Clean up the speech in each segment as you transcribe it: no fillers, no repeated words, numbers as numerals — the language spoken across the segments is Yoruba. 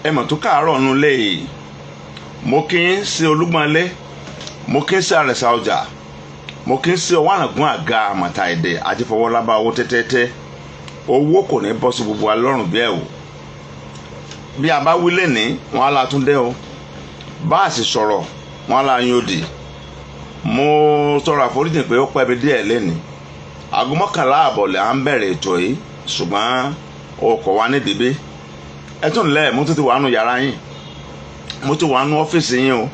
Ẹ mọ̀ tó káàárọ̀ nù lé yìí. Mo kí ń sí Olúgbọ́nlé, mo kí ń sí Àrẹ̀sà ọjà, mo kí ń sí ọwọ́ àràngún àga àmọ̀tà èdè àti fọwọ́lábá owó tẹ́tẹ́tẹ́. Owó kò ní bọ́ sí gbogbo wa lọ́rùn bí ẹ̀ wò. Bí a bá wí lẹ́ni, wọn á la tún dé o. Bá a sì sọ̀rọ̀, wọn á la yín òdì. Mo tọrọ àforíjì pé ó pẹ́ mi díẹ̀ lẹ́ni. Aago 11:30 lẹ́ à ń bẹ̀rẹ̀ ètò yìí, ṣùgbọ́n o kò wá nídìí bí. Ẹ tún lẹ̀, mo tún ti wà nù yàrá yín, mo ti wà nù ọ́fíìsì yín o,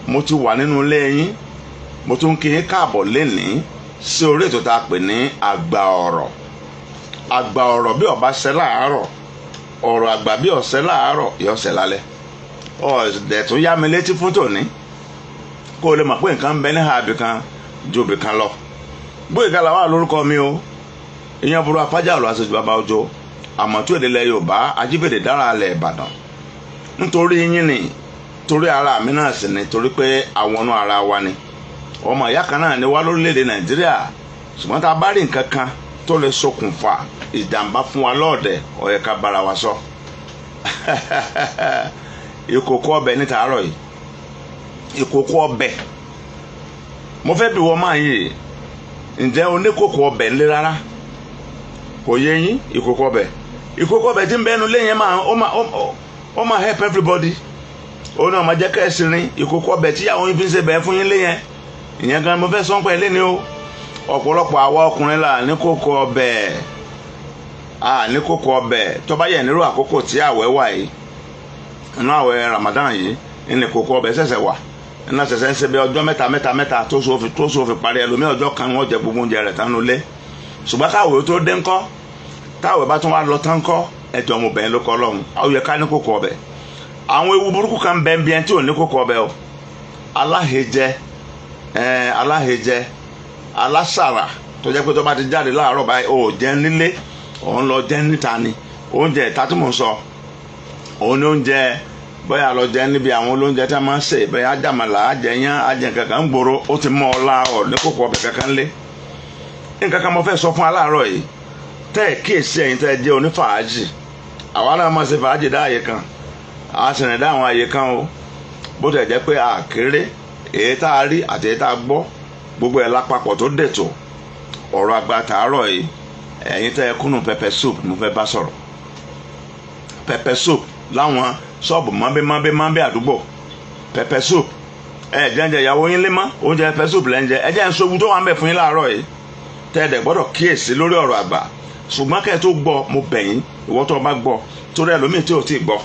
mo ti wà nínú ilé yín. Mo tún kí yín káàbọ̀ lénìí sí orí ètò tá a pè ní àgbà ọ̀rọ̀. Àgbà ọ̀rọ̀ bí ó bá ṣẹ láàárọ̀, ọ̀rọ̀ àgbà bí ó ṣẹ láàárọ̀ yóò ṣẹ lálẹ́. Ọ̀dẹ̀ tó yá mi létí fún tòní kó o lè mọ̀ pé nǹkan ń bẹ ní àbí kan ju òbí kan lọ. Gbóyèga làwọn lórúkọ mi o. Ìyẹn burú afájà ọ̀rọ̀ aṣojú bàbá ọjọ́ àmọ́ tí òde ilẹ̀ Yorùbá ajíbèdè dára alẹ̀ Ìbàdàn. Nítorí yín ni, torí ara mi náà sì ni, torí pé àwọn ọ̀nà ara wa ni. Ọmọ ìyá kan náà ni wá lórílẹ̀‐èdè Nàìjíríà, ṣùgbọ́n tá a bá rí nǹkan kan tó lè ṣokùnfà ìjàmbá fún wa lọ́ọ̀dẹ̀, ó yẹ ká bára wa sọ. Ìkòkò ọbẹ̀ ní tàárọ̀ yìí, ìkòkò ọbẹ̀. Mo fẹ́ bi wọ́n máa yìí, ǹjẹ́ oníkòkò ọbẹ̀ ńlẹ̀ rárá? Kò yé yín. Ìkòkò ọbẹ̀, ìkòkò ọbẹ̀ tí ń bẹ́nu lé yẹn máa ó máa help everybody. Ó náà máa jẹ́ kẹ́sì rin ìkòkò ọbẹ̀ tí àwọn yín fi ń ṣe bẹ́ẹ̀ fún yín lé yẹn. Ìyẹn gan mo fẹ́ sọ́n pẹ́ lé ni o. Ọ̀pọ̀lọpọ̀ àwa ọkùnrin là ní kòkò ọbẹ̀, à ní kòkò ọbẹ̀. Tó bá yẹ nírú àkókò tí àwẹ̀ wà yìí, inú àwẹ̀ Ramadan yìí ní kòkò ọbẹ̀ ṣẹ̀ṣẹ̀ wà, iná ṣẹ̀ṣẹ̀ ń ṣe bí ọjọ́ mẹ́ta mẹ́ta mẹ́ta tó so fi parí. Ẹlòmíì ọjọ́ kan wọ́n jẹ gbogbo oúnjẹ rẹ̀ tán nulẹ̀. Ṣùgbọ́n káwé tó dé ńkọ́, táwé bá tún wá lọ tán ńkọ́, ẹjọ́ ọmọbìnrin ló kọ́ lọ́hùn. Ó yẹ ká ní kòkò ọbẹ̀. Àwọn ewu burúkú kan bẹ́ẹ̀ bí ẹni tí ò ní kòkò ọbẹ̀ o. Aláhejẹ, aláhejẹ, alásàrà tó jẹ́ pé tó bá ti jáde láàárọ̀ báyìí, ó jẹ nílé, òun lọ jẹ níta ni. Oúnjẹ ìta tí mò ń sọ, òun ní oúnjẹ bóyá lọ jẹ níbi àwọn olóúnjẹ tí a máa ń sè, bóyá àjàmàlà, àjẹyán, àjẹ kankan ń gbòòrò, ó ti mọ́ ọ la ọ̀ ní kòkò ọbẹ̀ kankan lé. Nǹkan kan mo fẹ́ sọ fún aláàárọ̀ yìí, tẹ́ ẹ̀ kíyèsí ẹ̀yin tẹ́ ẹ jẹ́ onífàájì. Àwa náà máa ṣe fàájì dá àyè kan, a sì rìn dá àwọn àyè kan o. Bó tẹ̀ jẹ́ pé a kéré, èyí tá a rí àti èyí tá a gbọ́ gbogbo ẹ̀ lápapọ̀ tó dètò ọ̀rọ̀ àgbà tàárọ̀ yìí. Ẹ̀yin tẹ́ ẹ kúnnù pepper soup mo fẹ́ bá sọ̀rọ̀. Pepper soup láwọn ṣọ́ọ̀bù mọ́bí àdúgbò. Pepper soup ẹ jẹ́njẹ ìyàwó yín lé mọ́, oúnjẹ pepper soup lẹ́ ń jẹ. Ẹ jẹ́ ń sọ tó wà ń bẹ̀ fún yín láàárọ̀ yìí tẹ́ ẹ dẹ̀ gbọ́dọ̀ kíyèsí lórí ọ̀rọ̀ àgbà. Ṣùgbọ́n kẹ́ ẹ tó gbọ́, mo bẹ̀ yín, ìwọ tó o bá gbọ́, torí ẹlòmíì tí ò tí ì gbọ́,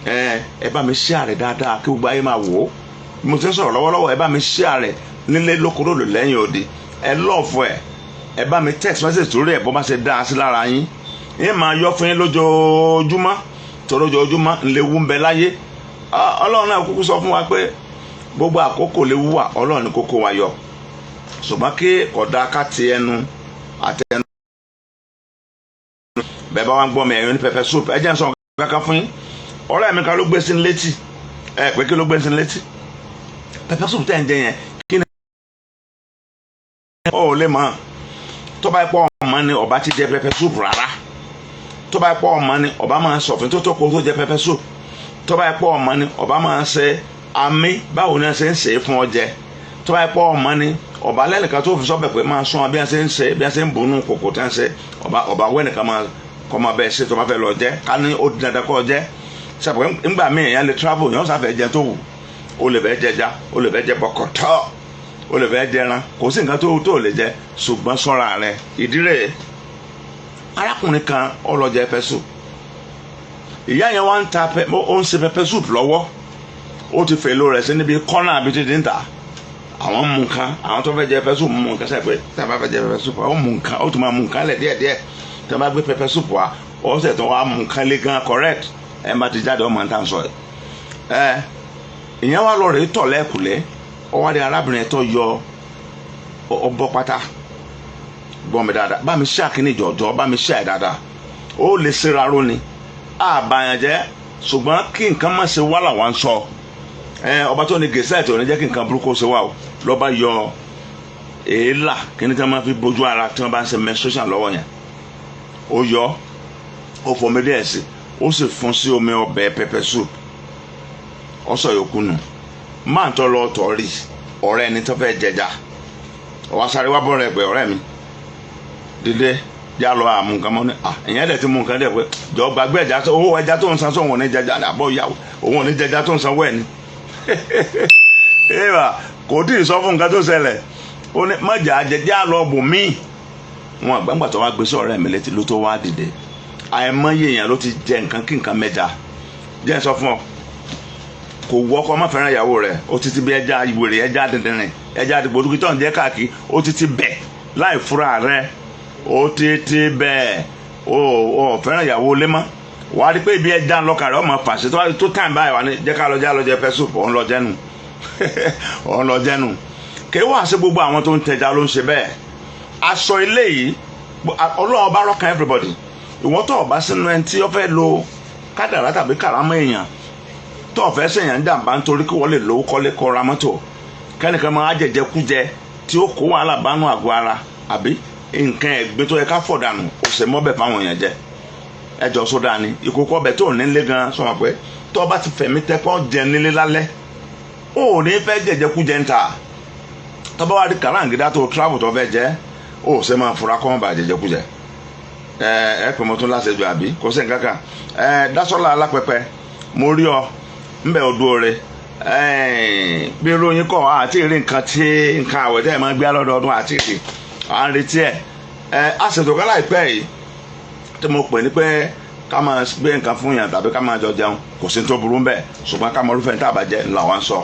ẹ bá mi share rẹ̀ dáadáa kí gbogbo ayé máa wò ó. Mo ti ń sọ̀rọ̀ lọ́wọ́lọ́wọ́, ẹ bá mi share rẹ̀ nílé lókoróòlù lẹ́yìn òde. Ẹ love ẹ, ẹ bá mi text message torí ẹ bọ́ bá ṣe dá a sí lára yín. Yín máa yọ fún yín lójoojúmọ́, torí ojoojúmọ́ ńlẹ́wù ń bẹ láyé. Ọlọ́run náà kúkú sọ fún wa pé gbogbo àkókò léwu wà, Ọlọ́run ní kókó wa yọ. Ṣùgbọ́n kí kódà ká ti ẹnu àtẹnu bẹ́ẹ̀ bá wá ń gbọ́ mi, ẹ̀yin ní pepper soup, ẹ jẹ́ ń sọ kankan fún yín. Ọ̀rẹ́ mi kan ló gbé sí ní létí. Ẹ pé kí ló gbé sí ní létí? Pepper soup tẹ̀ ń jẹ yẹn, kí ni ó lè mọ̀? Tó bá pọ̀ ọmọ ni ọba ti jẹ pepper soup rárá. Tó bá pọ̀ ọmọ ni ọba máa sọ̀fin tó tó kó tó jẹ pepper soup. Tó bá pọ̀ ọmọ ni ọba máa ṣe àmì báwo ni wọ́n ṣe ń ṣe é fún ọ jẹ. Tó bá pọ̀ ọmọ ni ọba lẹ́nìkan tó fi sọ́bẹ̀ pé máa sún bí wọ́n ṣe ń ṣe, bí wọ́n ṣe ń bùnú kòkò tí wọ́n ṣe, ọba wẹ́nìkan máa kọ́ máa bẹ́ẹ̀ ṣe. Tó bá fẹ́ lọ jẹ́ ká ní ó di dandan kọ́ jẹ́ sàpẹ́ ńgbà míì èèyàn lè travel, èèyàn sáfẹ́ jẹ tó wù. Ó lè fẹ́ jẹja, ó lè fẹ́ jẹ bọ̀kọ̀tọ̀, ó lè fẹ́ jẹran, kò sí nǹkan tó lè jẹ, ṣùgbọ́n ṣọ́ra rẹ. Ìdí rẹ̀, arákùnrin kan ó lọ jẹ pepper soup. Ìyá yẹn wá ń ta, ó ń ṣe pepper soup lọ́wọ́. Ó ti fèlò rẹ̀ sí níbi kọ́nà àbí títí ń tà. Àwọn mú nǹkan, àwọn tó fẹ́ jẹ pepper soup mú nǹkan sẹ́pẹ́. Tí a bá fẹ́ jẹ pepper soup, ó mú nǹkan, ó tún máa mú nǹkan lẹ̀ díẹ̀díẹ̀. Tí a bá gbé pepper soup wá, ó sì tún wá mú nǹkan lé gan. Correct, ẹ má ti jáde ọmọ nǹkan sọ ẹ. Ẹ ìyẹn wá lọ rèé tọ̀ lẹ́kùlé, ó wá di arábìnrin tó yọ ọbọ pátá. Gbọ́ mi dáadáa, bá mi ṣe àkíní jọ̀jọ̀, bá mi ṣe ẹ̀ dáadáa. Ó lè ṣera ró ni àbàyàn jẹ́, ṣùgbọ́n kí nǹkan má ṣe wá làwọn ń sọ. Ẹ ọba tó ní gẹ̀ẹ́sì ò ní jẹ́ kí nǹkan burúkú ṣe wá o. Lọ́ba yọ èélà kí ni tí wọ́n máa fi bójú ara tí wọ́n bá ń ṣe menstruation lọ́wọ́ yẹn, ó yọ, ó fomi díẹ̀ sí. Ó sì fún sí omi ọbẹ̀ pepper soup. Ọsọ yòókù nù. Máa ń tọ́ lọ tọ́ rí ọ̀rẹ́ ẹni tó fẹ́ jẹja. Ọwọ́ sáré wá bọ́ rẹ pé, "Ọ̀rẹ́ mi, dìde, já lọ àmú nǹkan mọ́." Ní à, ìyẹn dẹ̀ ti mú nǹkan dẹ̀ pé jọ gbàgbé ẹja, owó ẹja tó ń san sóhun ò ní jẹja àbọ̀ ìyàwó òun ò ní jẹja tó ń sanwó ẹ̀ ni. Eva kò tí ì sọ fún nǹkan tó ṣẹlẹ̀. Ó ní mọ̀jà jẹjẹ lọ bù míì. Wọn àgbàǹgbà tó wá gbé sí ọ̀rẹ́ mi létí ló tó wá dìde. Àìmọye èèyàn ló ti jẹ nǹkan kí nǹkan mẹ́ja. Jẹ́ sọ fún ọ, kò wú ọkọ má fẹ́ràn ìyàwó rẹ̀. Ó ti ti bí ẹja ìwèrè, ẹja dìndìnrìn, ẹja àdìgbòdúkì tó ń jẹ́ káàkiri. Ó ti ti bẹ̀ láì fúra rẹ̀. Ó ti ti bẹ̀ ó ó fẹ́ràn ìyàwó lé mọ́. Wàá rí pé ibi ẹja ńlọkà rẹ̀ ọmọ fàṣẹ tó wá tó tàn báyìí wà ní jẹ́ ká lọ jẹ́ lọ jẹ pepper soup. Òun lọ jẹ́nu, òun lọ jẹ́nu. Kì í wá sí gbogbo àwọn tó ń tẹja ló ń ṣe bẹ́ẹ̀. Aṣọ ilé yìí, Ọlọ́run bá rọ́kàn everybody. Ìwọ́n tó ọba sínú ẹni tí ó fẹ́ lo kádàrá tàbí kàrámọ́ èèyàn tó ọ̀fẹ́ sèèyàn ń jàǹbá nítorí kí wọ́n lè lówó kọ́lé kó ra mọ́tò, kẹ́nìkan máa jẹjẹ kújẹ tí ó kó wàhálà bánú àgọ́ ara àbí nǹkan ẹ̀gbin tó yẹ ká fọ̀ dànù, ó sì mọ́bẹ̀ fáwọn èèyàn jẹ. Ẹjọ́ sódà ni ìkókó ọbẹ̀ tó nílé gan sọ̀rọ̀ pé tó bá ti fẹ̀mí tẹ́kọ́ jẹ nílé lálẹ́, ó ní fẹ́ jẹjẹ kújẹ ń ta. Tó bá wà di kàráǹgídá tó travel tó fẹ́ jẹ, ó ṣe máa fura kọ́ bá jẹjẹ kújẹ. Ẹ ẹ pè mọ́ tún láṣẹjù àbí kò sí nǹkan kan. Ẹ Dásọ́lá Alápẹpẹ, mo rí ọ nbẹ odò rẹ bí ròyìn kọ àti rí nǹkan tí nǹkan àwẹ̀ tẹ́ ẹ máa gbé lọ́dọọdún àti rí à ń retí ẹ. Ẹ àṣetò kan láìpẹ́ yìí tí mo pè ní pé ká máa gbé nǹkan fún yàn tàbí ká máa jọ jẹun, kò sí tó burú bẹ́ẹ̀, ṣùgbọ́n ká mọ irúfẹ́ ní tàbá jẹ làwọn ń sọ.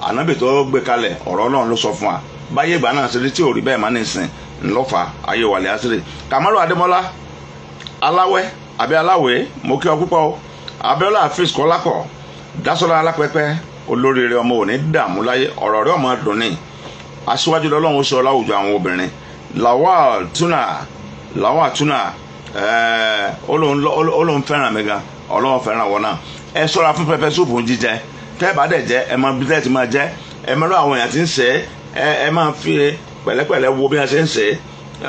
Ànábì tó gbé kalẹ̀, ọ̀rọ̀ náà ló sọ fún wa báyé ìgbà náà ṣe rí tí ò rí bẹ́ẹ̀ má ní sìn ńlọ́fà ayé wàlẹ̀ àṣírí. Kamaru Adémọ́lá Aláwẹ́ àbí Aláwẹ́, mo kí ọ púpọ̀ o. Abiola Afis Kọ́lápọ̀, Dásọ́lá Alápẹ́pẹ́, olóríire ọmọ òní dààmú láyé, ọ̀rọ̀ rẹ̀ ọmọ dùn ní aṣíwájú lọ́lọ́run sọ láwùjọ àwọn obìnrin. Lawal Tuna, Lawal Tuna, ó lóun fẹ́ràn mi gan. Ọlọ́run fẹ́ràn wọn náà. Ẹ ṣọ́ra fún pepper soup jíjẹ. Tẹ́ ẹ bá dẹ̀ jẹ, ẹ máa bí tẹ́ ẹ ti máa jẹ, ẹ máa lọ àwọn èèyàn tí ń ṣe é, ẹ máa fi pẹ̀lẹ́pẹ̀lẹ́ wo bí wọ́n ṣe ń ṣe é.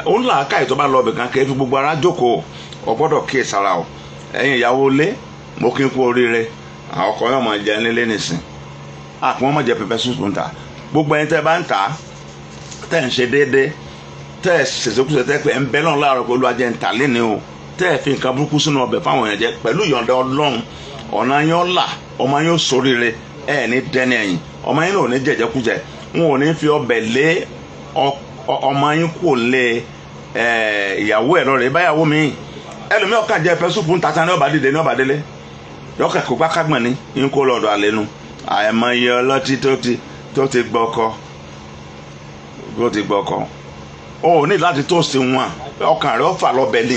Òun là ká ìtọ́ bá lọ ibì kan kì í fi gbogbo ara jókòó. Ọ gbọ́dọ̀ kíyè sára o. Ẹ̀yin ìyàwó ilé, mo kí n kú oríire. Àwọn ọkọ yóò máa jẹ nílé nìsín, àpò wọn máa jẹ pepper soup ń ta. Gbogbo ẹni tẹ́ bá ń tà, tẹ́ ń ṣe déédéé, tẹ́ ẹ ṣèṣekúṣe, tẹ́ pé ẹ ń bẹ́ lọ́n láàárọ̀ pé Olúwa jẹ́ ń tà léni o, tẹ́ ẹ fi nǹkan burúkú sínú ọbẹ̀ fáwọn èèyàn jẹ, pẹ̀lú ìyọ̀ǹda Ọlọ́run, ọ̀nà yín ó là, ọmọ yín ó ṣoríire, ẹ ní dẹ́ni ẹ̀yìn, ọmọ yín ò ní jẹ̀jẹ̀kújẹ, wọn ò ní fi ọbẹ̀ lé ọmọ yín kò lé ìyàwó ẹ̀ lọ́rẹ̀ báyàwó mi. Ẹlòmíì ọkàn jẹ pepper soup ń tata ní ọba dìde ní ọba délé yọkàn kó gbákágbọ̀n ní ń kó lọ́dọ̀ àlẹ́nu. Àìmọye ọlọ́tí tó ti gbọ́kọ, tó ti gbọ́kọ. O ò ní láti tó sí wọn, ọkàn rẹ ó fà lọ́bẹ̀ ní,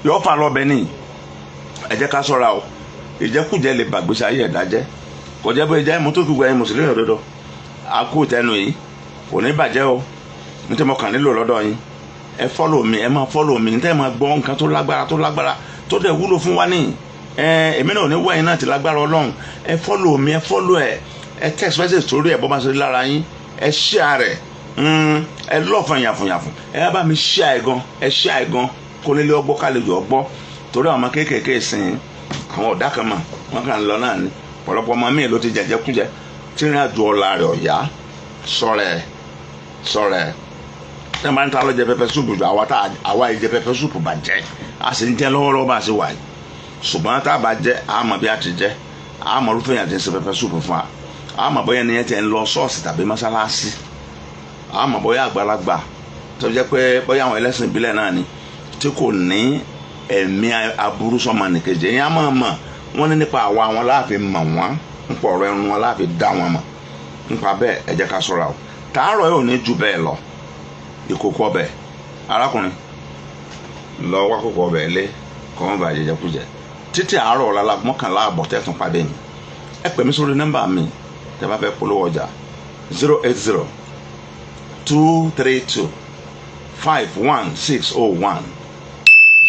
yóò fà lọ́bẹ̀ ní. Ẹ jẹ́ ká ṣọ́ra o. Ìjẹkújẹ lè bàgbèsè ayé ẹ̀dá jẹ́. Kò jẹ́ bóyá jẹ́ mo tó fi gbọ́ ẹ̀yin mùsùlùmí òdodo àkú tẹnu yìí kò ní bàjẹ́ o. Nítorí mo kàn nílò lọ́dọ̀ yín, ẹ follow mi, ẹ máa follow mi, nítorí ẹ máa gbọ́ nǹkan tó lágbára, tó lágbára, tó dẹ̀ wúlò fún wa ní ẹ. Èmi náà ò ní wẹ̀yìn náà ti lágbára Ọlọ́run. Ẹ follow mi, ẹ follow ẹ, ẹ text message sórí ẹ bọ́ bá ṣe lára yín, ẹ share rẹ̀, ẹ lọ́ọ̀fọ̀ yàfùnyàfùn, ẹ bá mi share ẹ gan, ẹ share ẹ gan, kó nílé ọgbọ́ kálejò ọgbọ́, torí àwọn ọmọ kéékèèké sìn, àwọn ọ̀dà kan mọ̀ wọ́n kàn ń lọ náà ni. Ọ̀pọ̀lọpọ̀ ọmọ míì ló ti jẹjẹkújẹ tí ìrìn àjò ọ̀la rẹ̀ ọ̀yá. Sọ̀rẹ̀ sọ̀rẹ̀ ẹ máa ń ta lọ́jẹ pepper soup jù. Àwa tá àwa yìí jẹ pepper soup bàjẹ́, a sì ń jẹ lọ́wọ́lọ́wọ́ bá a ṣe wà yìí, ṣùgbọ́n tá a bá jẹ, a mọ̀ bí a ti jẹ, a mọ̀ irúfẹ́ yẹn ti ń ṣe pepper soup fún wa, a mọ̀ bóyá ẹni yẹn ti ń lọ ṣọ́ọ̀ṣì tàbí mọ́ṣáláṣí, a mọ̀ bóyá àgbàlagbà tó jẹ́ pé bóyá àwọn ẹlẹ́sìn ìbílẹ̀ náà ni tí kò ní ẹ̀mí aburú sọ́mọ nìkejì. Ẹ̀yìn á mọ̀ mọ̀ wọ́n ní nípa àwa wọn láàfin mọ̀ wọ́n, nípa ọ̀rọ̀ ẹnu wọn láàfin dá wọn mọ̀. Nípa bẹ́ẹ̀, ẹ jẹ́ ká ṣọ́ra o. Tàárọ̀ yóò ní ju bẹ́ẹ̀ lọ. Ìkòkò ọbẹ̀, arákùnrin, lọ wá kókò ọbẹ̀ lé kọ́ mọ́ bàjẹ́ jẹkújẹ. Títí àárọ̀ ọ̀la 11:30 tẹ̀tún pàdé mi. Ẹ pè mí sórí nọ́mbà mi tẹ́ bá fẹ́ polówó ọjà: 08023251601,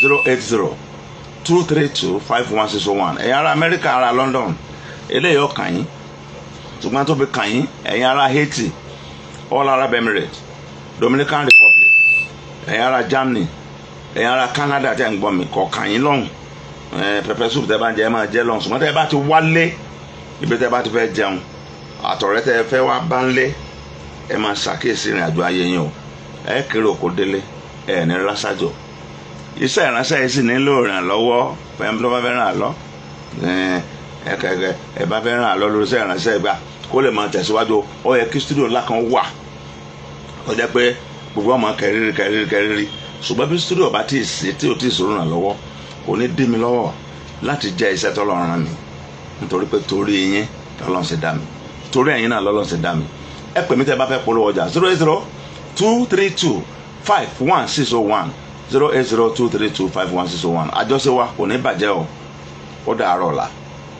08023251601. Ẹ̀yin ará Amẹ́ríkà, ará London, eléyìí ọkàn yín, ṣùgbọ́n tó fi kàn yín, ẹ̀yin ará Haiti, all Arab Emirates, Dominican Republic, ẹ̀yin ará Germany, ẹ̀yin ará Canada tẹ́ ń gbọ́ mi, kọ̀ kàn yín lọ́hùn. Pepper soup tẹ́ bá ń jẹ, ẹ máa jẹ lọ́hùn. Ṣùgbọ́n tẹ́ bá ti wálé, ibi tẹ́ bá ti fẹ́ jẹun, àtọ̀rẹ́ tẹ́ fẹ́ wá bá ń lé, ẹ máa ṣàkíyèsí ìrìn àjò ayé yín o. Ẹ kéré òkú délé, ẹ ní lásàjò. Iṣẹ́ ìránṣẹ́ yìí sì nílò ìrànlọ́wọ́. Fẹ́ẹ́ tó bá fẹ́ ràn án lọ, ẹ bá fẹ́ ràn án lọ lórí iṣẹ́ ìránṣẹ́ gbà kó lè máa tẹ̀síwájú. Ó yẹ kí studio ńlá kan wà, ó jẹ́ pé gbogbo ọmọ kẹrìírí kẹrìírí kẹrìírí. Ṣùgbọ́n bí studio bá tí ì sí, tí ò tí ì sọ̀rọ̀ ràn lọ́wọ́, kò ní dí mi lọ́wọ́ láti jẹ́ iṣẹ́ tọ́lọ́run rán mi, nítorí pé torí yín lọ́lọ́run ṣe dá mi, torí ẹ̀yin náà lọ́lọ́run ṣe dá mi. Ẹ pè mí tẹ́ ẹ bá fẹ́ polówó ọjà: 08023251601, 08023251601. Àjọṣe wa kò ní bàjẹ́ o. Ó dàárọ̀ ọ̀la.